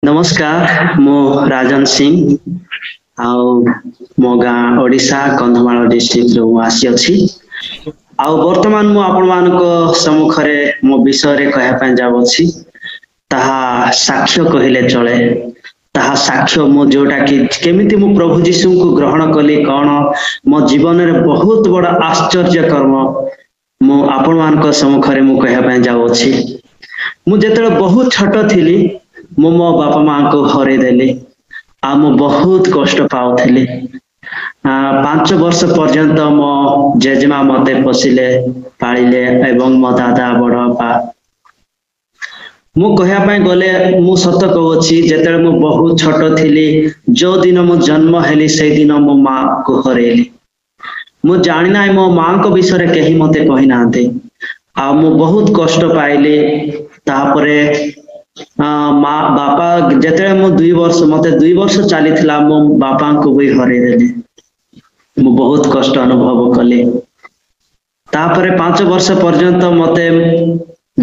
ନମସ୍କାର, ମୁଁ ରାଜନ ସିଂ ଆଉ ମୋ ଗାଁ ଓଡିଶା କନ୍ଧମାଳ ଡିଷ୍ଟ୍ରିକ୍ଟରୁ ମୁଁ ଆସିଅଛି। ଆଉ ବର୍ତ୍ତମାନ ମୁଁ ଆପଣମାନଙ୍କ ସମ୍ମୁଖରେ ମୋ ବିଷୟରେ କହିବା ପାଇଁ ଯାଉଅଛି। ତାହା ସାକ୍ଷ୍ୟ କହିଲେ ଚଳେ। ତାହା ସାକ୍ଷ୍ୟ ମୁଁ ଯୋଉଟା କି କେମିତି ମୁଁ ପ୍ରଭୁ ଯୀଶୁଙ୍କୁ ଗ୍ରହଣ କଲି, କଣ ମୋ ଜୀବନରେ ବହୁତ ବଡ ଆଶ୍ଚର୍ଯ୍ୟ କର୍ମ ମୁଁ ଆପଣମାନଙ୍କ ସମ୍ମୁଖରେ ମୁଁ କହିବା ପାଇଁ ଯାଉଅଛି। ମୁଁ ଯେତେବେଳେ ବହୁତ ଛୋଟ ଥିଲି, ମୁଁ ମୋ ବାପା ମାଙ୍କୁ ହରେଇ ଦେଲି ଆଉ ମୁଁ ବହୁତ କଷ୍ଟ ପାଉଥିଲି। 5 ବର୍ଷ ପର୍ଯ୍ୟନ୍ତ ମୋ ଜେଜେମା ମତେ ପୋଷିଲେ ପାଳିଲେ ଏବଂ ମୋ ଦାଦା ବଡ ବାପା। ମୁଁ କହିବା ପାଇଁ ଗଲେ ମୁଁ ସତ କହୁଅଛି, ଯେତେବେଳେ ମୁଁ ବହୁତ ଛୋଟ ଥିଲି, ଯୋଉ ଦିନ ମୁଁ ଜନ୍ମ ହେଲି ସେଇଦିନ ମୋ ମାକୁ ହରେଇଲି। ମୁଁ ଜାଣିନାହିଁ, ମୋ ମାଙ୍କ ବିଷୟରେ କେହି ମତେ କହିନାହାନ୍ତି ଆଉ ମୁଁ ବହୁତ କଷ୍ଟ ପାଇଲି। ତାପରେ ମା ବାପା, ଯେତେବେଳେ ମୁଁ 2 ବର୍ଷ, ମତେ 2 ବର୍ଷ ଚାଲିଥିଲା, ମୋ ବାପାଙ୍କୁ ବି ହରେଇଦେଲି। ମୁଁ ବହୁତ କଷ୍ଟ ଅନୁଭବ କଲି। ତାପରେ 5 ବର୍ଷ ପର୍ଯ୍ୟନ୍ତ ମତେ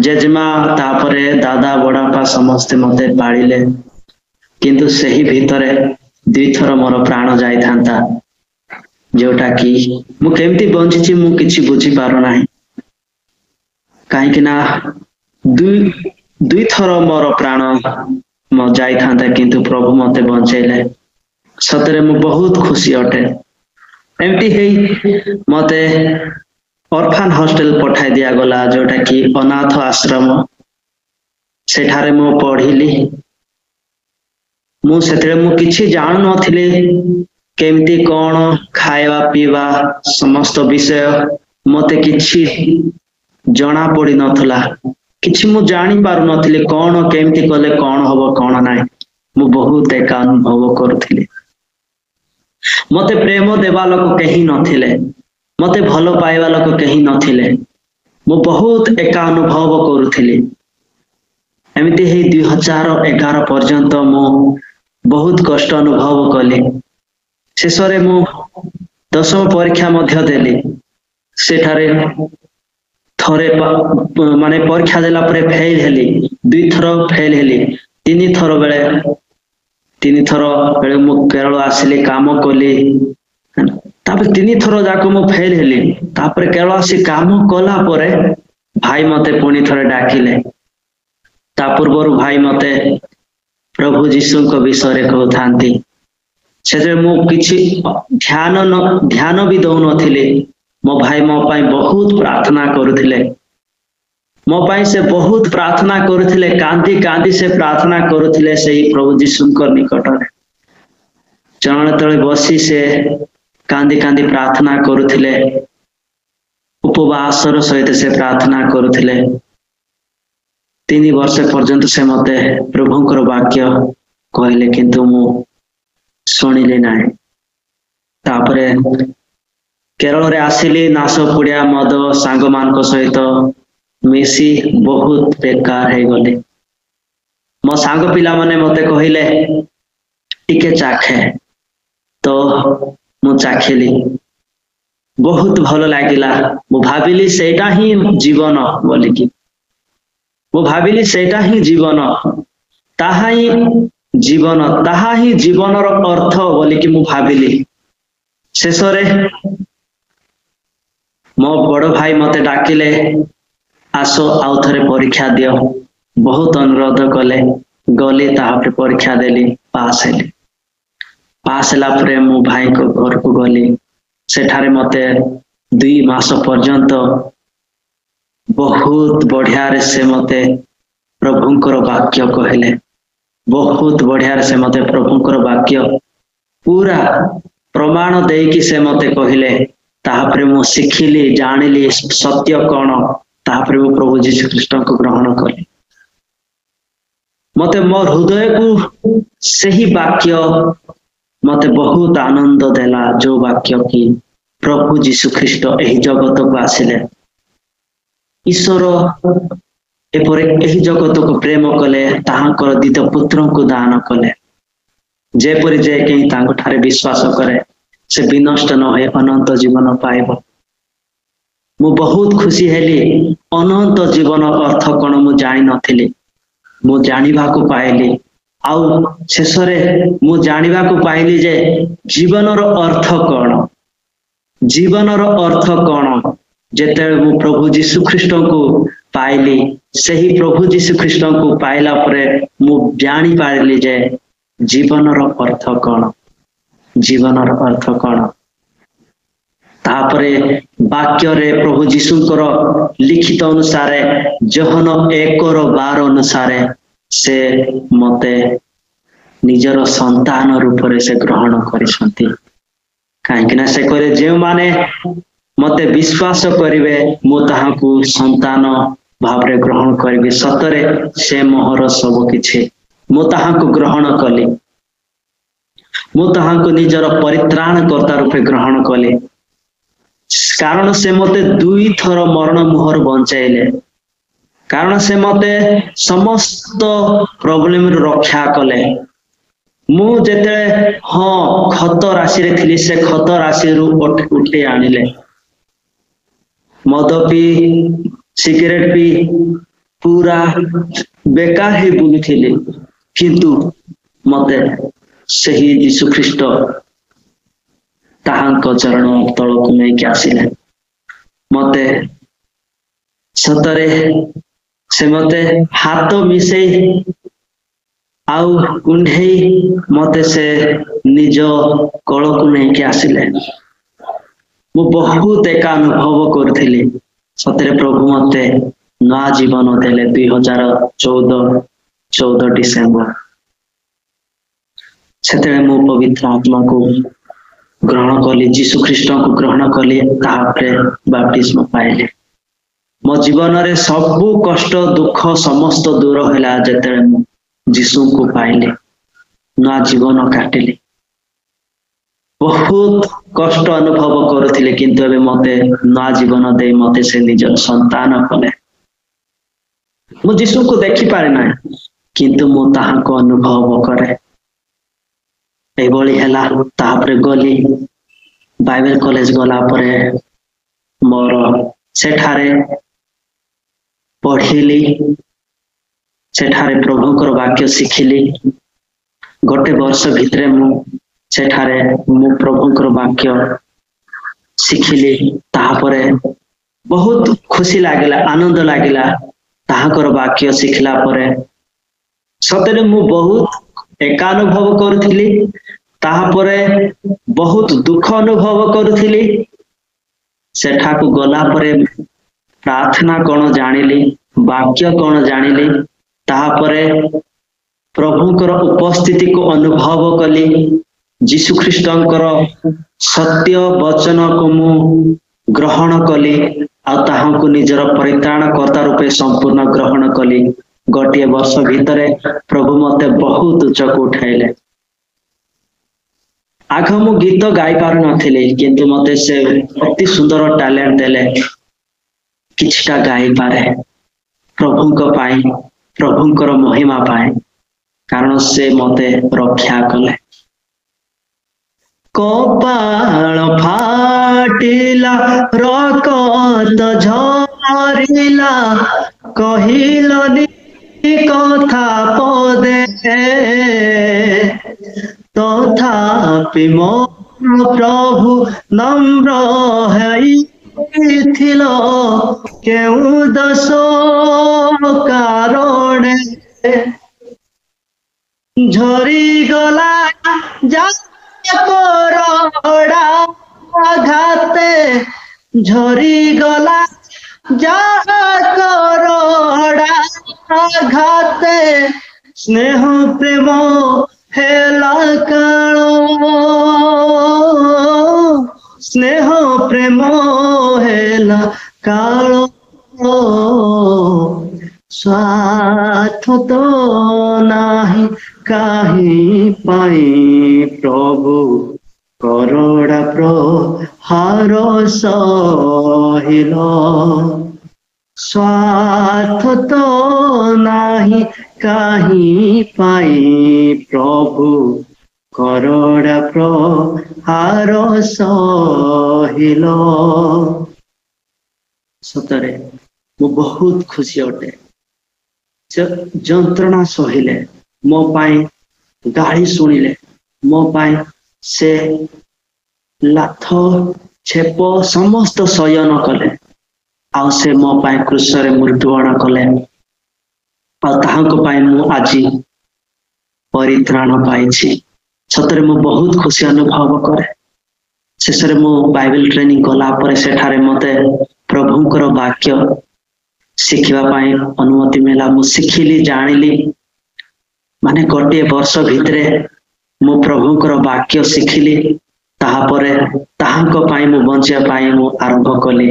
ଜେଜେମା, ତାପରେ ଦାଦା ବଡବାପା ସମସ୍ତେ ମତେ ପାଳିଲେ। କିନ୍ତୁ ସେହି ଭିତରେ 2ଥର ମୋର ପ୍ରାଣ ଯାଇଥାନ୍ତା, ଯୋଉଟା କି ମୁଁ କେମିତି ବଞ୍ଚିଛି ମୁଁ କିଛି ବୁଝିପାରୁନାହିଁ। କାହିଁକି ନା ଦୁଇଥର ମୋର ପ୍ରାଣ ଯାଇଥାନ୍ତା, କିନ୍ତୁ ପ୍ରଭୁ ମତେ ବଞ୍ଚେଇଲେ। ସତରେ ମୁଁ ବହୁତ ଖୁସି ଅଟେ। ଏମିତି ହେଇ ମତେ ଅରଫାନ ହଷ୍ଟେଲ ପଠାଇ ଦିଆଗଲା, ଯୋଉଟା କି ଅନାଥ ଆଶ୍ରମ। ସେଠାରେ ମୁଁ ପଢିଲି। ମୁଁ ସେଥିରେ ମୁଁ କିଛି ଜାଣୁନଥିଲି, କେମିତି କଣ ଖାଇବା ପିଇବା ସମସ୍ତ ବିଷୟ ମତେ କିଛି ଜଣା ପଡି ନଥିଲା। କିଛି ମୁଁ ଜାଣି ପାରୁନଥିଲି କଣ କେମିତି କଲେ କଣ ହବ କଣ ନାହିଁ। ମୁଁ ବହୁତ ଏକା ଅନୁଭବ କରୁଥିଲି। ମତେ ପ୍ରେମ ଦେବା ଲୋକ କେହି ନଥିଲେ, ମତେ ଭଲ ପାଇବା ଲୋକ କେହି ନଥିଲେ। ମୁଁ ବହୁତ ଏକା ଅନୁଭବ କରୁଥିଲି। ଏମିତି ହେଇ 2011 ପର୍ଯ୍ୟନ୍ତ ମୁଁ ବହୁତ କଷ୍ଟ ଅନୁଭବ କଲି। ଶେଷରେ ମୁଁ ଦଶମ ପରୀକ୍ଷା ମଧ୍ୟ ଦେଲି। ସେଠାରେ ଥରେ ମାନେ ପରୀକ୍ଷା ଦେଲା ପରେ ଫେଲ ହେଲି, 2ଥର ଫେଲ ହେଲି। 3ଥର ବେଳେ ମୁଁ କେରଳ ଆସିଲି, କାମ କଲି। ତାପରେ 3ଥର ଯାକ ମୁଁ ଫେଲ ହେଲି। ତାପରେ କେରଳ ଆସି କାମ କଲା ପରେ ଭାଇ ମତେ ପୁଣି ଥରେ ଡାକିଲେ। ତା ପୂର୍ବରୁ ଭାଇ ମତେ ପ୍ରଭୁ ଯୀଶୁଙ୍କ ବିଷୟରେ କହୁଥାନ୍ତି। ସେଥିରେ ମୁଁ କିଛି ଧ୍ୟାନ ବି ଦଉନଥିଲି। ମୋ ଭାଇ ମୋ ପାଇଁ ବହୁତ ପ୍ରାର୍ଥନା କରୁଥିଲେ। ମୋ ପାଇଁ ସେ ବହୁତ ପ୍ରାର୍ଥନା କରୁଥିଲେ, କାନ୍ଦି କାନ୍ଦି ସେ ପ୍ରାର୍ଥନା କରୁଥିଲେ ସେଇ ପ୍ରଭୁ ଯୀଶୁଙ୍କ ନିକଟରେ। ଚରଣ ତଳେ ବସି ସେ କାନ୍ଦି କାନ୍ଦି ପ୍ରାର୍ଥନା କରୁଥିଲେ, ଉପବାସର ସହିତ ସେ ପ୍ରାର୍ଥନା କରୁଥିଲେ। 3 ବର୍ଷ ପର୍ଯ୍ୟନ୍ତ ସେ ମତେ ପ୍ରଭୁଙ୍କର ବାକ୍ୟ କହିଲେ, କିନ୍ତୁ ମୁଁ ଶୁଣିଲି ନାହିଁ। ତାପରେ କେରଳରେ ଆସିଲି, ନାସ ପୁଡିଆ ମଦ ସାଙ୍ଗମାନଙ୍କ ସହିତ ମିଶି ବହୁତ ବେକାର ହେଇଗଲି। ମୋ ସାଙ୍ଗ ପିଲାମାନେ ମତେ କହିଲେ ଟିକେ ଚାଖେ, ତ ମୁଁ ଚାଖିଲି, ବହୁତ ଭଲ ଲାଗିଲା। ମୁଁ ଭାବିଲି ସେଇଟା ହିଁ ଜୀବନ ବୋଲିକି। ମୁଁ ଭାବିଲି ସେଇଟା ହିଁ ଜୀବନ, ତାହା ହିଁ ଜୀବନ, ତାହା ହିଁ ଜୀବନର ଅର୍ଥ ବୋଲିକି ମୁଁ ଭାବିଲି। ଶେଷରେ ମୋ ବଡ ଭାଇ ମତେ ଡାକିଲେ, ଆସ ଆଉ ଥରେ ପରୀକ୍ଷା ଦିଅ। ବହୁତ ଅନୁରୋଧ କଲେ, ଗଲି, ତାପରେ ପରୀକ୍ଷା ଦେଲି, ପାସ୍ ହେଲି। ପାସ୍ ହେଲା ପରେ ମୁଁ ଭାଇଙ୍କ ଘରକୁ ଗଲି। ସେଠାରେ ମତେ 2 ମାସ ପର୍ଯ୍ୟନ୍ତ ବହୁତ ବଢିଆରେ ସେ ମତେ ପ୍ରଭୁଙ୍କର ବାକ୍ୟ କହିଲେ। ବହୁତ ବଢିଆରେ ସେ ମତେ ପ୍ରଭୁଙ୍କର ବାକ୍ୟ ପୁରା ପ୍ରମାଣ ଦେଇକି ସେ ମତେ କହିଲେ। ତାପରେ ମୁଁ ଶିଖିଲି, ଜାଣିଲି ସତ୍ୟ କଣ। ତାପରେ ମୁଁ ପ୍ରଭୁ ଯୀଶୁ ଖ୍ରୀଷ୍ଟଙ୍କୁ ଗ୍ରହଣ କଲି। ମତେ ମୋ ହୃଦୟକୁ ସେହି ବାକ୍ୟ ମତେ ବହୁତ ଆନନ୍ଦ ଦେଲା, ଯୋଉ ବାକ୍ୟ କି ପ୍ରଭୁ ଯୀଶୁ ଖ୍ରୀଷ୍ଟ ଏହି ଜଗତକୁ ଆସିଲେ, ଈଶ୍ୱର ଏପରି ଏହି ଜଗତକୁ ପ୍ରେମ କଲେ, ତାହାଙ୍କର ଦ୍ୱିତୀୟ ପୁତ୍ରଙ୍କୁ ଦାନ କଲେ, ଯେପରି ଯେ କେହି ତାଙ୍କ ଠାରେ ବିଶ୍ୱାସ କରେ ସେ ବିନଷ୍ଟ ନ ହୋଇ ଅନନ୍ତ ଜୀବନ ପାଇବ। ମୁଁ ବହୁତ ଖୁସି ହେଲି। ଅନନ୍ତ ଜୀବନ ଅର୍ଥ କଣ ମୁଁ ଜାଣିନଥିଲି, ମୁଁ ଜାଣିବାକୁ ପାଇଲି। ଆଉ ଶେଷରେ ମୁଁ ଜାଣିବାକୁ ପାଇଲି ଯେ ଜୀବନର ଅର୍ଥ କଣ, ଜୀବନର ଅର୍ଥ କଣ। ଯେତେବେଳେ ମୁଁ ପ୍ରଭୁ ଯୀଶୁ ଖ୍ରୀଷ୍ଟଙ୍କୁ ପାଇଲି, ସେହି ପ୍ରଭୁ ଯୀଶୁ ଖ୍ରୀଷ୍ଟଙ୍କୁ ପାଇଲା ପରେ ମୁଁ ଜାଣିପାରିଲି ଯେ ଜୀବନର ଅର୍ଥ କଣ, ଜୀବନର ଅର୍ଥ କଣ। ତାପରେ ବାକ୍ୟରେ ପ୍ରଭୁ ଯୀଶୁଙ୍କର ଲିଖିତ ଅନୁସାରେ ଯୋହନ 1:12 ଅନୁସାରେ ସେ ମତେ ନିଜର ସନ୍ତାନ ରୂପରେ ସେ ଗ୍ରହଣ କରିଛନ୍ତି। କାହିଁକି ନା ସେ କହିଲେ, ଯେଉଁମାନେ ମତେ ବିଶ୍ୱାସ କରିବେ ମୁଁ ତାହାକୁ ସନ୍ତାନ ଭାବରେ ଗ୍ରହଣ କରିବି। ସତରେ ସେ ମୋହର ସବୁ କିଛି। ମୁଁ ତାହାକୁ ଗ୍ରହଣ କଲି, ମୁଁ ତାହାକୁ ନିଜର ପରିତ୍ରାଣକର୍ତ୍ତା ରୂପେ ଗ୍ରହଣ କଲି, କାରଣ ସେ ମତେ 2ଥର ମରଣ ମୁହଁରୁ ବଞ୍ଚାଇଲେ, କାରଣ ସେ ମତେ ସମସ୍ତ ପ୍ରୋବ୍ଲେମରୁ ରକ୍ଷା କଲେ। ମୁଁ ଯେତେବେଳେ ଖତ ରାଶିରେ ଥିଲି, ସେ ଖତ ରାଶିରୁ ଉଠେଇ ଆଣିଲେ। ମଦ ପି, ସିଗାରେଟ ପି ପୁରା ବେକାର ହେଇ ବୁଲୁଥିଲି, କିନ୍ତୁ ମତେ ସେହି ଯୀଶୁ ଖ୍ରୀଷ୍ଟ ତାହାଙ୍କ ଚରଣ ତଳକୁ ନେଇକି ଆସିଲେ। ମତେ ସତରେ ସେ ମତେ ହାତ ମିଶେଇ ଆଉ କୁଣ୍ଢେଇ ମତେ ସେ ନିଜ କୋଳକୁ ନେଇକି ଆସିଲେ। ମୁଁ ବହୁତ ଏକା ଅନୁଭବ କରୁଥିଲି। ସତରେ ପ୍ରଭୁ ମତେ ନୂଆ ଜୀବନ ଦେଲେ 2014 14 ଡିସେମ୍ବର। ସେତେବେଳେ ମୁଁ ପବିତ୍ର ଆତ୍ମାକୁ ଗ୍ରହଣ କଲି, ଯୀଶୁ ଖ୍ରୀଷ୍ଟଙ୍କୁ ଗ୍ରହଣ କଲି, ତାପରେ ବାପ୍ତିସ୍ମ ପାଇଲି। ମୋ ଜୀବନରେ ସବୁ କଷ୍ଟ ଦୁଃଖ ସମସ୍ତ ଦୂର ହେଲା ଯେତେବେଳେ ମୁଁ ଯୀଶୁଙ୍କୁ ପାଇଲି, ନୂଆ ଜୀବନ କାଟିଲି। ବହୁତ କଷ୍ଟ ଅନୁଭବ କରୁଥିଲି, କିନ୍ତୁ ଏବେ ମତେ ନୂଆ ଜୀବନ ଦେଇ ମତେ ସେ ନିଜର ସନ୍ତାନ କଲେ। ମୁଁ ଯୀଶୁଙ୍କୁ ଦେଖିପାରେ ନାହିଁ, କିନ୍ତୁ ମୁଁ ତାହାଙ୍କୁ ଅନୁଭବ କରେ। ଏଭଳି ହେଲା। ତାପରେ ଗଲି ବାଇବେଲ କଲେଜ। ଗଲା ପରେ ମୋର ସେଠାରେ ପଢିଲି, ସେଠାରେ ପ୍ରଭୁଙ୍କର ବାକ୍ୟ ଶିଖିଲି। ଗୋଟେ ବର୍ଷ ଭିତରେ ମୁଁ ସେଠାରେ ମୁଁ ପ୍ରଭୁଙ୍କର ବାକ୍ୟ ଶିଖିଲି। ତାପରେ ବହୁତ ଖୁସି ଲାଗିଲା, ଆନନ୍ଦ ଲାଗିଲା ତାହାଙ୍କର ବାକ୍ୟ ଶିଖିଲା ପରେ। ସତରେ ମୁଁ ବହୁତ ଏକା ଅନୁଭବ କରୁଥିଲି, ତାପରେ ବହୁତ ଦୁଃଖ ଅନୁଭବ କରୁଥିଲି। ସେଠାକୁ ଗଲା ପରେ ପ୍ରାର୍ଥନା କଣ ଜାଣିଲି, ବାକ୍ୟ କଣ ଜାଣିଲି, ତାପରେ ପ୍ରଭୁଙ୍କର ଉପସ୍ଥିତିକୁ ଅନୁଭବ କଲି। ଯୀଶୁ ଖ୍ରୀଷ୍ଟଙ୍କର ସତ୍ୟ ବଚନକୁ ମୁଁ ଗ୍ରହଣ କଲି ଆଉ ତାହାଙ୍କୁ ନିଜର ପରିତ୍ରାଣକର୍ତ୍ତା ରୂପେ ସମ୍ପୂର୍ଣ୍ଣ ଗ୍ରହଣ କଲି। ଗୋଟିଏ ବର୍ଷ ଭିତରେ ପ୍ରଭୁ ମତେ ବହୁତ ଉଚ୍ଚକୁ ଉଠାଇଲେ। ଆଗ ମୁଁ ଗୀତ ଗାଇ ପାରୁନଥିଲି, କିନ୍ତୁ ମତେ ସେ ଅତି ସୁନ୍ଦର ଟ୍ୟାଲେଣ୍ଟ ଦେଲେ, କିଛିଟା ଗାଇପାରେ ପ୍ରଭୁଙ୍କ ପାଇଁ, ପ୍ରଭୁଙ୍କର ମହିମା ପାଇଁ, କାରଣ ସେ ମତେ ରକ୍ଷା କଲେ। କପାଳ ଫାଟିଲା, ରକତ ଝରିଲା, କହିଲନି କଥା ପଦେ, ତଥାପି ମୋ ପ୍ରଭୁ ନମ୍ର ହେଇଥିଲ କେଉଁ ଦୋଷ କାରଣେ। ଝରିଗଲା ଯା କରଡ଼ା ଘାତେ, ଝରିଗଲା ଯା କରଡ଼ା ଘାତେ, ସ୍ନେହ ପ୍ରେମ ହେଲା କାଳ, ସ୍ନେହ ପ୍ରେମ ହେଲା କାଳ। ସ୍ୱାର୍ଥ ତ ନାହିଁ କାହିଁ ପାଇଁ ପ୍ରଭୁ କରଡ଼ା ପ୍ରହାର ସହିଲ, ସ୍ୱାର୍ଥ ତ ନାହିଁ କାହିଁ ପାଇଁ ପ୍ରଭୁ କରଡ଼ା ପ୍ରହାର ସହିଲ। ସତରେ ମୁଁ ବହୁତ ଖୁସି ଅଟେ। ଯନ୍ତ୍ରଣା ସହିଲେ ମୋ ପାଇଁ, ଗାଳି ଶୁଣିଲେ, ମୋ ପାଇଁ ସେ ଲାଥ ଛେପ ସମସ୍ତ ସୟନ କଲେ, ଆଉ ସେ ମୋ ପାଇଁ କ୍ରୁଶରେ ମୃତ୍ୟୁବରଣ କଲେ। ଆଉ ତାହାଙ୍କ ପାଇଁ ମୁଁ ଆଜି ପରିତ୍ରାଣ ପାଇଛି। ସତରେ ମୁଁ ବହୁତ ଖୁସି ଅନୁଭବ କରେ। ଶେଷରେ ମୁଁ ବାଇବେଲ ଟ୍ରେନିଂ କଲା ପରେ ସେଠାରେ ମତେ ପ୍ରଭୁଙ୍କର ବାକ୍ୟ ଶିଖିବା ପାଇଁ ଅନୁମତି ମିଳିଲା। ମୁଁ ଶିଖିଲି, ଜାଣିଲି। ମାନେ ଗୋଟିଏ ବର୍ଷ ଭିତରେ ମୁଁ ପ୍ରଭୁଙ୍କର ବାକ୍ୟ ଶିଖିଲି। ତାହାପରେ ତାହାଙ୍କ ପାଇଁ ମୁଁ ବଞ୍ଚିବା ପାଇଁ ମୁଁ ଆରମ୍ଭ କଲି।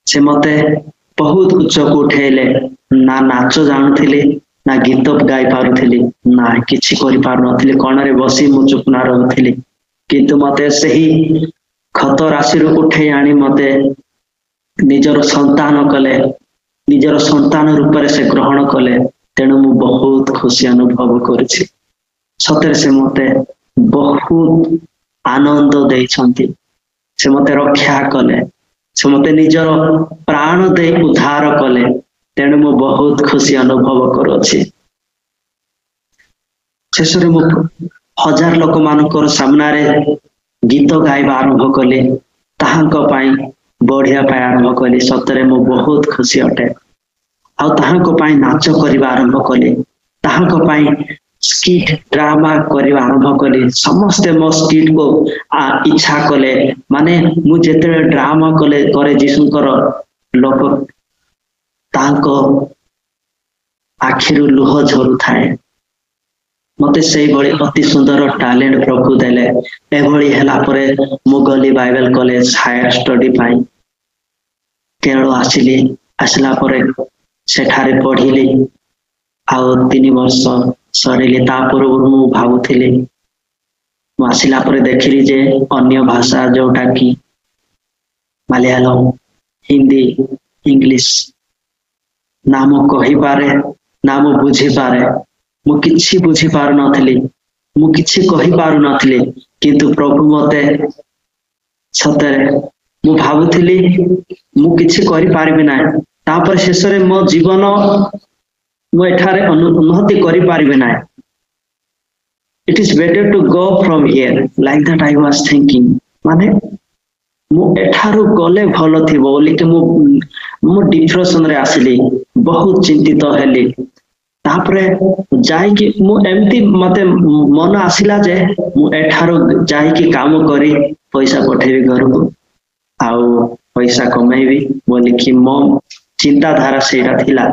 ସେ ମତେ ବହୁତ ଉଚ୍ଚକୁ ଉଠେଇଲେ। ନା ନାଚ ଜାଣୁଥିଲି, ନା ଗୀତ ଗାଇ ପାରୁଥିଲି, ନା କିଛି କରିପାରୁନଥିଲି। କଣରେ ବସି ମୁଁ ଚୁପନା ରହୁଥିଲି। କିନ୍ତୁ ମତେ ସେହି ଖତ ରାଶିରୁ ଉଠେଇ ଆଣି ମତେ ନିଜର ସନ୍ତାନ କଲେ, ନିଜର ସନ୍ତାନ ରୂପରେ ସେ ଗ୍ରହଣ କଲେ। ତେଣୁ ମୁଁ ବହୁତ ଖୁସି ଅନୁଭବ କରୁଛି। ସତରେ ସେ ମତେ ବହୁତ ଆନନ୍ଦ ଦେଇଛନ୍ତି। ସେ ମତେ ରକ୍ଷା କଲେ, ସେ ମତେ ନିଜର ପ୍ରାଣ ଦେଇ ଉଦ୍ଧାର କଲେ। ତେଣୁ ମୁଁ ବହୁତ ଖୁସି ଅନୁଭବ କରୁଅଛି। ଶେଷରେ ମୁଁ ହଜାର ଲୋକମାନଙ୍କର ସାମ୍ନାରେ ଗୀତ ଗାଇବା ଆରମ୍ଭ କଲି, ତାହାଙ୍କ ପାଇଁ ବଢିବା ପାଇଁ ଆରମ୍ଭ କଲି। ସତରେ ମୁଁ ବହୁତ ଖୁସି ଅଟେ। ଆଉ ତାହାଙ୍କ ପାଇଁ ନାଚ କରିବା ଆରମ୍ଭ କଲି, ତାହାଙ୍କ ପାଇଁ ସ୍କିଟ୍ ଡ୍ରାମା କରିବା ଆରମ୍ଭ କଲି। ସମସ୍ତେ ମୋ ସ୍କିଟ୍ କୁ ଇଚ୍ଛା କଲେ। ମାନେ ମୁଁ ଯେତେବେଳେ ଡ୍ରାମା କଲେ କରେ ଯୀଶୁଙ୍କର, ଲୋକ ତାଙ୍କ ଆଖିରୁ ଲୁହ ଝରୁଥାଏ। ମତେ ସେଇଭଳି ଅତି ସୁନ୍ଦର ଟ୍ୟାଲେଣ୍ଟ ପ୍ରଭୁ ଦେଲେ। ଏଭଳି ହେଲା ପରେ ମୁଁ ଗଲି ବାଇବେଲ କଲେଜ ହାୟର ଷ୍ଟଡି ପାଇଁ। କେରଳ ଆସିଲି। ଆସିଲା ପରେ ସେଠାରେ ପଢିଲି ଆଉ 3 ବର୍ଷ ସରିଲି। ତା ପୂର୍ବରୁ ମୁଁ ଭାବୁଥିଲି, ମୁଁ ଆସିଲା ପରେ ଦେଖିଲି ଯେ ଅନ୍ୟ ଭାଷା ଯୋଉଟା କି ମାଲୟାଲମ, ହିନ୍ଦୀ, ଇଂଲିଶ, ନା ମୁଁ କହିପାରେ ନା ମୁଁ ବୁଝିପାରେ। ମୁଁ କିଛି ବୁଝିପାରୁନଥିଲି, ମୁଁ କିଛି କହିପାରୁନଥିଲି। କିନ୍ତୁ ପ୍ରଭୁ ମତେ ସତରେ, ମୁଁ ଭାବୁଥିଲି ମୁଁ କିଛି କରିପାରିବି ନାହିଁ। ତାପରେ ଶେଷରେ ମୋ ଜୀବନ ମୁଁ ଏଠାରେ ଉନ୍ନତି କରିପାରିବି ନାହିଁ। It is better to go from here, like that I was thinking. ମାନେ ମୁଁ ଏଠାରୁ ଗଲେ ଭଲ ଥିବ ବୋଲିକି ମୁଁ ଡିପ୍ରେସନରେ ଆସିଲି, ବହୁତ ଚିନ୍ତିତ ହେଲି। ତାପରେ ଯାଇକି ମୁଁ ଏମିତି ମତେ ମନ ଆସିଲା ଯେ ମୁଁ ଏଠାରୁ ଯାଇକି କାମ କରି ପଇସା ପଠେଇବି ଘରକୁ ଆଉ ପଇସା କମେଇବି ବୋଲିକି ମୋ ଚିନ୍ତାଧାରା ସେଇଟା ଥିଲା।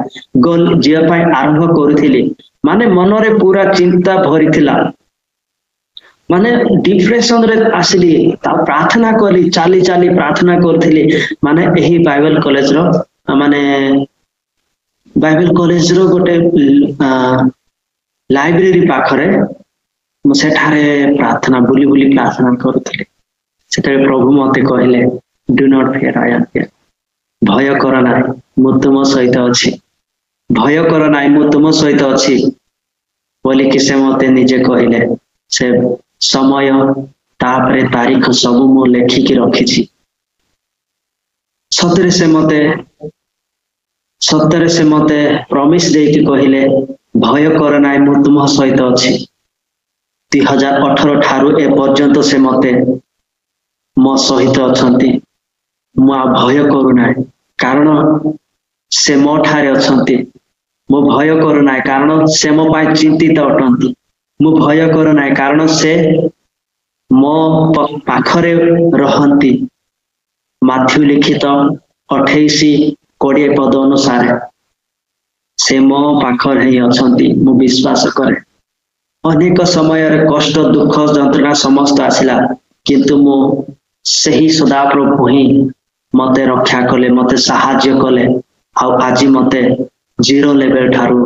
ଯିବା ପାଇଁ ଆରମ୍ଭ କରୁଥିଲି, ମାନେ ମନରେ ପୁରା ଚିନ୍ତା ଭରିଥିଲା, ମାନେ ଡିପ୍ରେସନରେ ଆସିଲି। ତା ପ୍ରାର୍ଥନା କଲି, ଚାଲି ଚାଲି ପ୍ରାର୍ଥନା କରୁଥିଲି। ମାନେ ଏହି ବାଇବେଲ କଲେଜର, ମାନେ ବାଇବେଲ କଲେଜର ଗୋଟେ ଲାଇବ୍ରେରୀ ପାଖରେ ମୁଁ ସେଠାରେ ପ୍ରାର୍ଥନା ବୁଲି ବୁଲି ପ୍ରାର୍ଥନା କରୁଥିଲି। ସେତେବେଳେ ପ୍ରଭୁ ମତେ କହିଲେ, do not fear, I am here. ଭୟ କର ନାହିଁ, ମୁଁ ତୁମ ସହିତ ଅଛି। ଭୟ କର ନାହିଁ, ମୁଁ ତୁମ ସହିତ ଅଛି ବୋଲିକି ସେ ମତେ ନିଜେ କହିଲେ। ସେ ସମୟ ତାପରେ ତାରିଖ ସବୁ ମୁଁ ଲେଖିକି ରଖିଛି। ସତରେ ସେ ମତେ ପ୍ରମିସ ଦେଇକି କହିଲେ, ଭୟ କର ନାହିଁ, ମୁଁ ତୁମ ସହିତ ଅଛି। 2018 ଠାରୁ ଏ ପର୍ଯ୍ୟନ୍ତ ସେ ମତେ ମୋ ସହିତ ଅଛନ୍ତି। ମୁଁ ଆଉ ଭୟ କରୁନାହିଁ, କାରଣ ସେ ମୋ ଠାରେ ଅଛନ୍ତି। ମୁଁ ଭୟ କରୁନାହିଁ, କାରଣ ସେ ମୋ ପାଇଁ ଚିନ୍ତିତ ଅଟନ୍ତି। ମୁଁ ଭୟ କରୁନାହିଁ, କାରଣ ସେ ମୋ ପାଖରେ ରହନ୍ତି। ମାଥ୍ୟୁ ଲିଖିତ 28:20 ପଦ ଅନୁସାରେ ସେ ମୋ ପାଖରେ ହିଁ ଅଛନ୍ତି। ମୁଁ ବିଶ୍ୱାସ କରେ। ଅନେକ ସମୟରେ କଷ୍ଟ, ଦୁଃଖ, ଯନ୍ତ୍ରଣା ସମସ୍ତ ଆସିଲା, କିନ୍ତୁ ମୁଁ ସେହି ସଦାପ୍ରଭୁ ହିଁ ମତେ ରକ୍ଷା କଲେ, ମତେ ସାହାଯ୍ୟ କଲେ। ଆଉ ଆଜି ମତେ 0 ଲେଭେଲ ଠାରୁ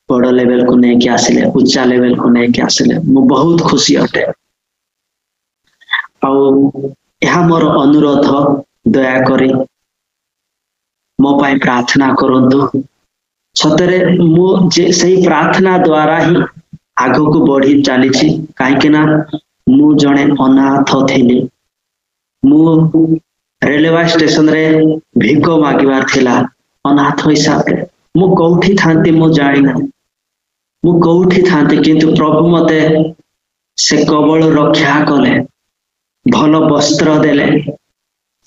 ବଡ ଲେଭେଲକୁ ନେଇକି ଆସିଲେ, ଉଚ୍ଚା ଲେଭେଲକୁ ନେଇକି ଆସିଲେ। ମୁଁ ବହୁତ ଖୁସି ଅଟେ। ଆଉ ଏହା ମୋର ଅନୁରୋଧ, ଦୟାକରି ମୋ ପାଇଁ ପ୍ରାର୍ଥନା କରନ୍ତୁ। ସତରେ ମୁଁ ଯେ ସେଇ ପ୍ରାର୍ଥନା ଦ୍ଵାରା ହିଁ ଆଗକୁ ବଢି ଚାଲିଛି। କାହିଁକି ନା ମୁଁ ଜଣେ ଅନାଥ ଥିଲି। ମୁଁ ରେଲୱେ ଷ୍ଟେସନରେ ଭିକ ମାଗିବାର ଥିଲା ଅନାଥ ହିସାବରେ। ମୁଁ କୋଉଠି ଥାନ୍ତି ମୁଁ ଜାଣିନାହିଁ। ମୁଁ କୋଉଠି ଥାନ୍ତି, କିନ୍ତୁ ପ୍ରଭୁ ମତେ ସେ କବଳ ରକ୍ଷା କଲେ, ଭଲ ବସ୍ତ୍ର ଦେଲେ,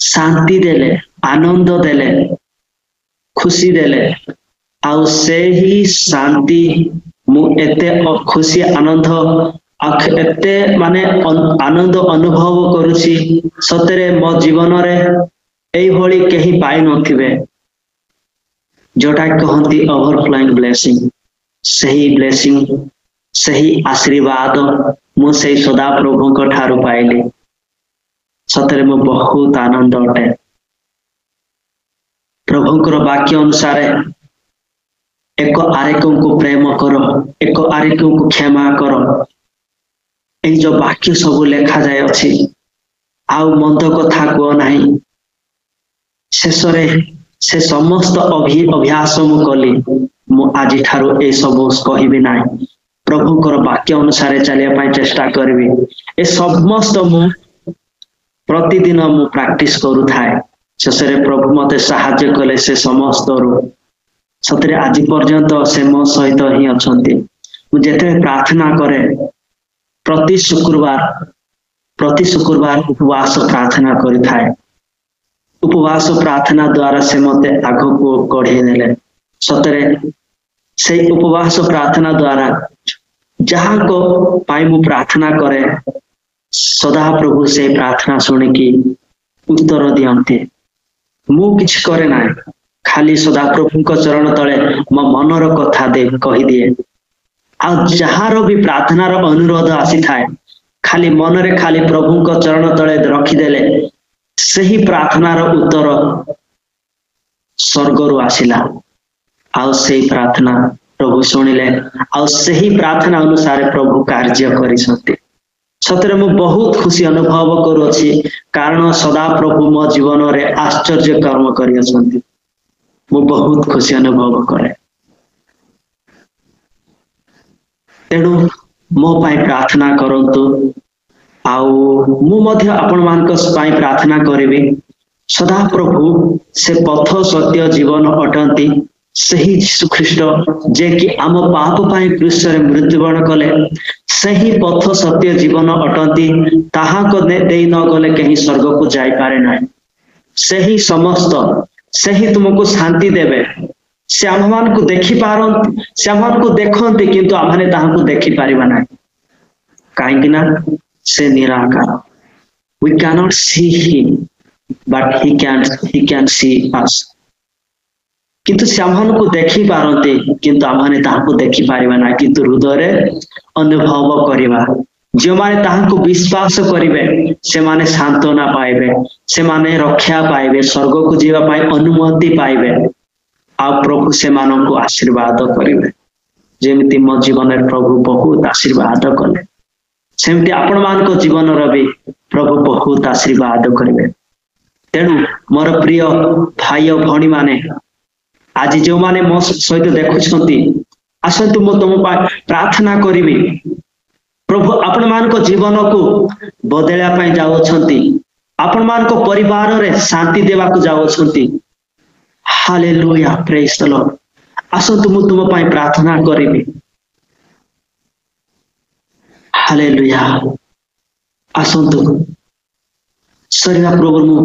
ଶାନ୍ତି ଦେଲେ, ଆନନ୍ଦ ଦେଲେ, ଖୁସି ଦେଲେ। ଆଉ ସେହି ଶାନ୍ତି ମୁଁ ଏତେ ଖୁସି ଆନନ୍ଦ ଏତେ ମାନେ ଆନନ୍ଦ ଅନୁଭବ କରୁଛି, ସତରେ ମୋ ଜୀବନରେ ଏଇଭଳି କେହି ପାଇନଥିବେ, ଯୋଉଟା କହନ୍ତି ଓଭରଫ୍ଲୋଇଂ ବ୍ଲେସିଂ। ସେହି ବ୍ଲେସିଂ, ସେହି ଆଶୀର୍ବାଦ ମୁଁ ସେଇ ସଦାପ୍ରଭୁଙ୍କ ଠାରୁ ପାଇଲି। ସତରେ ମୁଁ ବହୁତ ଆନନ୍ଦ ଅଟେ। ପ୍ରଭୁଙ୍କର ବାକ୍ୟ ଅନୁସାରେ ଏକ ଆରେକଙ୍କୁ ପ୍ରେମ କର, ଏକ ଆରେକଙ୍କୁ କ୍ଷମା କର, ଏଇ ଯୋଉ ବାକ୍ୟ ସବୁ ଲେଖାଯାଇଅଛି, ଆଉ ମନ୍ଦ କଥା କୁହ ନାହିଁ। ଶେଷରେ ସେ ସମସ୍ତ ଅଭ୍ୟାସ ମୁଁ କଲି, ମୁଁ ଆଜିଠାରୁ ଏସବୁ କହିବି ନାହିଁ, ପ୍ରଭୁଙ୍କର ବାକ୍ୟ ଅନୁସାରେ ଚାଲିବା ପାଇଁ ଚେଷ୍ଟା କରିବି। ଏ ସମସ୍ତ ମୁଁ ପ୍ରତିଦିନ ମୁଁ ପ୍ରାକ୍ଟିସ କରୁଥାଏ। ଶେଷରେ ପ୍ରଭୁ ମତେ ସାହାଯ୍ୟ କଲେ ସେ ସମସ୍ତରୁ। ସତରେ ଆଜି ପର୍ଯ୍ୟନ୍ତ ସେ ମୋ ସହିତ ହିଁ ଅଛନ୍ତି। ମୁଁ ଯେତେବେଳେ ପ୍ରାର୍ଥନା କରେ, ପ୍ରତି ଶୁକ୍ରବାର ଉପବାସ ପ୍ରାର୍ଥନା କରିଥାଏ। ଉପବାସ ପ୍ରାର୍ଥନା ଦ୍ଵାରା ସେ ମତେ ଆଗକୁ କଢେଇ ନେଲେ। ସତରେ ସେଇ ଉପବାସ ପ୍ରାର୍ଥନା ଦ୍ଵାରା ଯାହାଙ୍କ ପାଇଁ ମୁଁ ପ୍ରାର୍ଥନା କରେ, ସଦାପ୍ରଭୁ ସେଇ ପ୍ରାର୍ଥନା ଶୁଣିକି ଉତ୍ତର ଦିଅନ୍ତି। ମୁଁ କିଛି କରେ ନାହିଁ, ଖାଲି ସଦାପ୍ରଭୁଙ୍କ ଚରଣ ତଳେ ମୋ ମନର କଥା କହିଦିଏ। ଆଉ ଯାହାର ବି ପ୍ରାର୍ଥନାର ଅନୁରୋଧ ଆସିଥାଏ, ଖାଲି ମନରେ ଖାଲି ପ୍ରଭୁଙ୍କ ଚରଣ ତଳେ ରଖିଦେଲେ ସେହି ପ୍ରାର୍ଥନାର ଉତ୍ତର ସ୍ୱର୍ଗରୁ ଆସିଲା। ଆଉ ସେଇ ପ୍ରାର୍ଥନା ପ୍ରଭୁ ଶୁଣିଲେ, ଆଉ ସେହି ପ୍ରାର୍ଥନା ଅନୁସାରେ ପ୍ରଭୁ କାର୍ଯ୍ୟ କରିଛନ୍ତି। ସତରେ ମୁଁ ବହୁତ ଖୁସି ଅନୁଭବ କରୁଅଛି, କାରଣ ସଦାପ୍ରଭୁ ମୋ ଜୀବନରେ ଆଶ୍ଚର୍ଯ୍ୟ କର୍ମ କରିଅଛନ୍ତି। ମୁଁ ବହୁତ ଖୁସି ଅନୁଭବ କରେ। ତେଣୁ ମୋ ପାଇଁ ପ୍ରାର୍ଥନା କରନ୍ତୁ, ଆଉ ମୁଁ ମଧ୍ୟ ଆପଣମାନଙ୍କ ପାଇଁ ପ୍ରାର୍ଥନା କରିବି। ସଦାପ୍ରଭୁ ସେ ପଥ, ସତ୍ୟ, ଜୀବନ ଅଟନ୍ତି। ସେହି ଯୀଶୁ ଖ୍ରୀଷ୍ଟ ଯେ କି ଆମ ପାପ ପାଇଁ କ୍ରୁଶରେ ମୃତ୍ୟୁବରଣ କଲେ, ସେହି ପଥ, ସତ୍ୟ, ଜୀବନ ଅଟନ୍ତି। ତାହାଙ୍କ ଦେଇ ନ ଗଲେ କେହି ସ୍ୱର୍ଗକୁ ଯାଇପାରେ ନାହିଁ। ସେହି ସମସ୍ତ, ସେହି ତୁମକୁ ଶାନ୍ତି ଦେବେ। ସେ ଆମ୍ଭମାନଙ୍କୁ ଦେଖିପାରନ୍ତି, ସେ ଆମ୍ଭମାନଙ୍କୁ ଦେଖନ୍ତି, କିନ୍ତୁ ଆମ୍ଭମାନେ ତାହାଙ୍କୁ ଦେଖିପାରିବା ନାହିଁ, କାହିଁକି ନା ସେ ନିରାକାର। We cannot see him, but he can see us. କିନ୍ତୁ ସେ ଆମ୍ଭମାନଙ୍କୁ ଦେଖିପାରନ୍ତି, କିନ୍ତୁ ଆମ୍ଭମାନେ ତାହାଙ୍କୁ ଦେଖିପାରିବା ନାହିଁ, କିନ୍ତୁ ହୃଦୟରେ ଅନୁଭବ କରିବା। ଯେଉଁମାନେ ତାହାଙ୍କୁ ବିଶ୍ୱାସ କରିବେ ସେମାନେ ସାନ୍ତ୍ୱନା ପାଇବେ, ସେମାନେ ରକ୍ଷା ପାଇବେ, ସ୍ୱର୍ଗକୁ ଯିବା ପାଇଁ ଅନୁମତି ପାଇବେ, ଆଉ ପ୍ରଭୁ ସେମାନଙ୍କୁ ଆଶୀର୍ବାଦ କରିବେ। ଯେମିତି ମୋ ଜୀବନରେ ପ୍ରଭୁ ବହୁତ ଆଶୀର୍ବାଦ କଲେ, ସେମିତି ଆପଣମାନଙ୍କ ଜୀବନର ବି ପ୍ରଭୁ ବହୁତ ଆଶୀର୍ବାଦ କରିବେ। ତେଣୁ ମୋର ପ୍ରିୟ ଭାଇ ଓ ଭଉଣୀମାନେ, ଆଜି ଯେଉଁମାନେ ମୋ ସହିତ ଦେଖୁଛନ୍ତି, ଆସନ୍ତୁ ମୁଁ ତୁମ ପାଇଁ ପ୍ରାର୍ଥନା କରିବି। ପ୍ରଭୁ ଆପଣମାନଙ୍କ ଜୀବନକୁ ବଦଳାଇବା ପାଇଁ ଯାଉଅଛନ୍ତି, ଆପଣମାନଙ୍କ ପରିବାରରେ ଶାନ୍ତି ଦେବାକୁ ଯାଉଅଛନ୍ତି। ହାଲେଲୁୟା, ପ୍ରେଜ ଦ ଲର୍ଡ। ଆସନ୍ତୁ ମୁଁ ତୁମ ପାଇଁ ପ୍ରାର୍ଥନା କରିବି। ହାଲେଲୁୟା। ଆସନ୍ତୁ, ସରିବା ପୂର୍ବରୁ ମୁଁ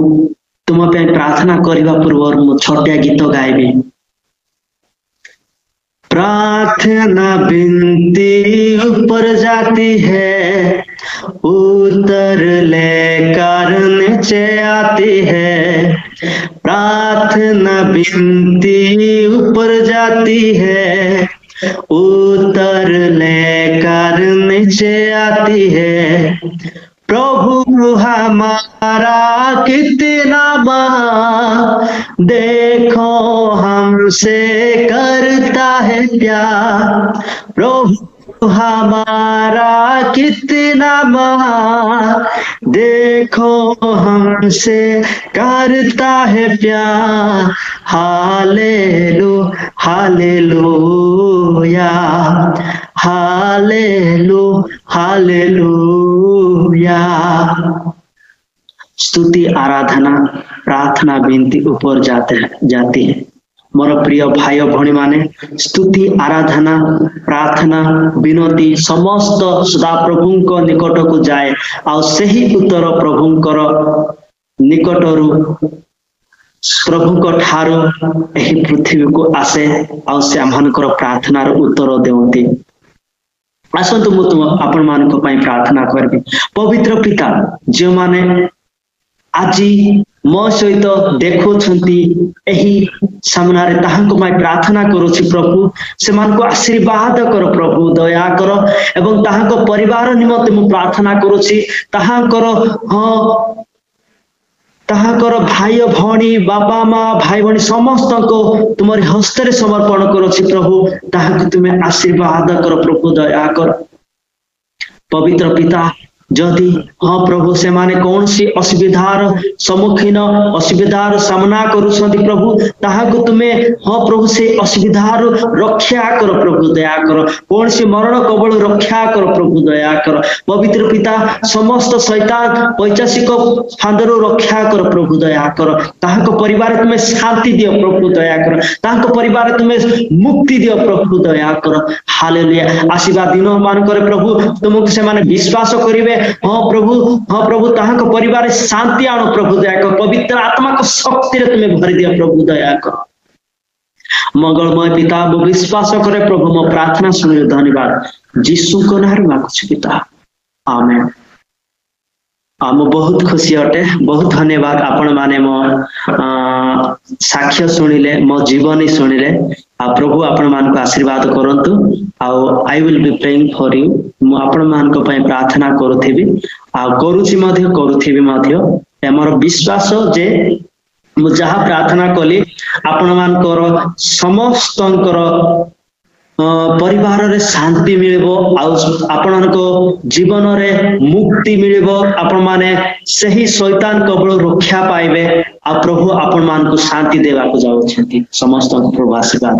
ତୁମ ପାଇଁ ପ୍ରାର୍ଥନା କରିବା ପୂର୍ବରୁ ମୁଁ ଛୋଟିଆ ଗୀତ ଗାଇବି। प्रार्थना बिनती ऊपर जाती है, उत्तर लेकर नीचे आती है। प्रार्थना बिनती ऊपर जाती है, उत्तर लेकर नीचे आती है। प्रभु हमारा कितना महान, देखो हमसे करता है प्यार। प्रभु हमारा कितना महान, देखो हमसे करता है प्यार। हालेलू हालेलुया, हालेलू हालेलुया। स्तुति, आराधना, प्रार्थना, विनती ऊपर जाती है। ମୋର ପ୍ରିୟ ଭାଇ ଭଉଣୀ ମାନେ, ସ୍ତୁତି, ଆରାଧନା, ପ୍ରାର୍ଥନା, ବିନତି ସମସ୍ତ ସଦାପ୍ରଭୁଙ୍କ ନିକଟକୁ ଯାଏ, ଆଉ ସେହି ଉତ୍ତର ପ୍ରଭୁଙ୍କର ନିକଟରୁ, ପ୍ରଭୁଙ୍କ ଠାରୁ ଏହି ପୃଥିବୀକୁ ଆସେ, ଆଉ ସେ ଆମମାନଙ୍କର ପ୍ରାର୍ଥନାର ଉତ୍ତର ଦିଅନ୍ତି। ଆସନ୍ତୁ, ମୁଁ ତୁମ ଆପଣମାନଙ୍କ ପାଇଁ ପ୍ରାର୍ଥନା କରିବି। ପବିତ୍ର ପିତା, ଯେଉଁମାନେ ଆଜି ମୋ ସହିତ ଦେଖୁଛନ୍ତି ଏହି ସାମ୍ନାରେ, ତାହାଙ୍କ ପାଇଁ ପ୍ରାର୍ଥନା କରୁଛି। ପ୍ରଭୁ, ସେମାନଙ୍କୁ ଆଶୀର୍ବାଦ କର, ପ୍ରଭୁ ଦୟା କର, ଏବଂ ତାହାଙ୍କ ପରିବାର ନିମନ୍ତେ ମୁଁ ପ୍ରାର୍ଥନା କରୁଛି। ତାହାଙ୍କର, ହଁ, ତାହାଙ୍କର ଭାଇ ଭଉଣୀ, ବାପା ମା, ଭାଇ ଭଉଣୀ ସମସ୍ତଙ୍କୁ ତୁମରି ହସ୍ତରେ ସମର୍ପଣ କରୁଛି। ପ୍ରଭୁ, ତାହାକୁ ତୁମେ ଆଶୀର୍ବାଦ କର, ପ୍ରଭୁ ଦୟା କର। ପବିତ୍ର ପିତା, ଯଦି, ହଁ ପ୍ରଭୁ, ସେମାନେ କୌଣସି ଅସୁବିଧାର ସମ୍ମୁଖୀନ, ଅସୁବିଧାର ସାମ୍ନା କରୁଛନ୍ତି, ପ୍ରଭୁ ତାହାକୁ ତୁମେ, ହଁ ପ୍ରଭୁ, ସେ ଅସୁବିଧାରୁ ରକ୍ଷା କର, ପ୍ରଭୁ ଦୟା କର। କୌଣସି ମରଣ କବଳ ରକ୍ଷା କର, ପ୍ରଭୁ ଦୟା କର। ପବିତ୍ର ପିତା, ସମସ୍ତ ଶୈତାନ ପୈଶାଚିକ ଫାନ୍ଦରୁ ରକ୍ଷା କର, ପ୍ରଭୁ ଦୟା କର। ତାହାଙ୍କ ପରିବାର ତୁମେ ଶାନ୍ତି ଦିଅ, ପ୍ରଭୁ ଦୟା କର। ତାଙ୍କ ପରିବାର ତୁମେ ମୁକ୍ତି ଦିଅ, ପ୍ରଭୁ ଦୟା କର। ହାଲେଲୁୟା। ଆସିବା ଦିନ ମାନଙ୍କରେ ପ୍ରଭୁ ତୁମକୁ ସେମାନେ ବିଶ୍ୱାସ କରିବେ। ହଁ ପ୍ରଭୁ, ହଁ ପ୍ରଭୁ, ତାହାଙ୍କ ପରିବାରରେ ଶାନ୍ତି ଆଣ, ପ୍ରଭୁ ଦୟା କର। ପବିତ୍ର ଆତ୍ମାଙ୍କ ଶକ୍ତିରେ ତୁମେ ଭରି ଦିଅ, ପ୍ରଭୁ ଦୟା କର। ମଙ୍ଗଳମୟ ପିତା, ମୁଁ ବିଶ୍ୱାସ କରେ ପ୍ରଭୁ ମୋ ପ୍ରାର୍ଥନା ଶୁଣିଲେ। ଧନ୍ୟବାଦ। ଯୀଶୁଙ୍କ ନାଁରେ ମାଗୁଛି ପିତା, ଆମେନ୍। ଆଉ ମୁଁ ବହୁତ ଖୁସି ଅଟେ। ବହୁତ ଧନ୍ୟବାଦ। ଆପଣ ମାନେ ମୋ ସାକ୍ଷ୍ୟ ଶୁଣିଲେ, ମୋ ଜୀବନୀ ଶୁଣିଲେ, ଆଉ ପ୍ରଭୁ ଆପଣ ମାନଙ୍କୁ ଆଶୀର୍ବାଦ କରନ୍ତୁ। ଆଉ I will be praying for you. ମୁଁ ଆପଣ ମାନଙ୍କ ପାଇଁ ପ୍ରାର୍ଥନା କରୁଥିବି, ଆଉ କରୁଛି ମଧ୍ୟ, କରୁଥିବି ମଧ୍ୟ। ଆମର ବିଶ୍ୱାସ ଯେ ମୁଁ ଯାହା ପ୍ରାର୍ଥନା କଲି, ଆପଣ ମାନଙ୍କର ସମସ୍ତଙ୍କର ପରିବାରରେ ଶାନ୍ତି ମିଳିବ, ଆଉ ଆପଣଙ୍କ ଜୀବନରେ ମୁକ୍ତି ମିଳିବ। ଆପଣମାନେ ସେହି ଶୈତାନ କବଳରୁ ରକ୍ଷା ପାଇବେ, ଆଉ ପ୍ରଭୁ ଆପଣ ମାନଙ୍କୁ ଶାନ୍ତି ଦେବାକୁ ଯାଉଛନ୍ତି। ସମସ୍ତଙ୍କୁ ପ୍ରଭୁ ଆଶୀର୍ବାଦ।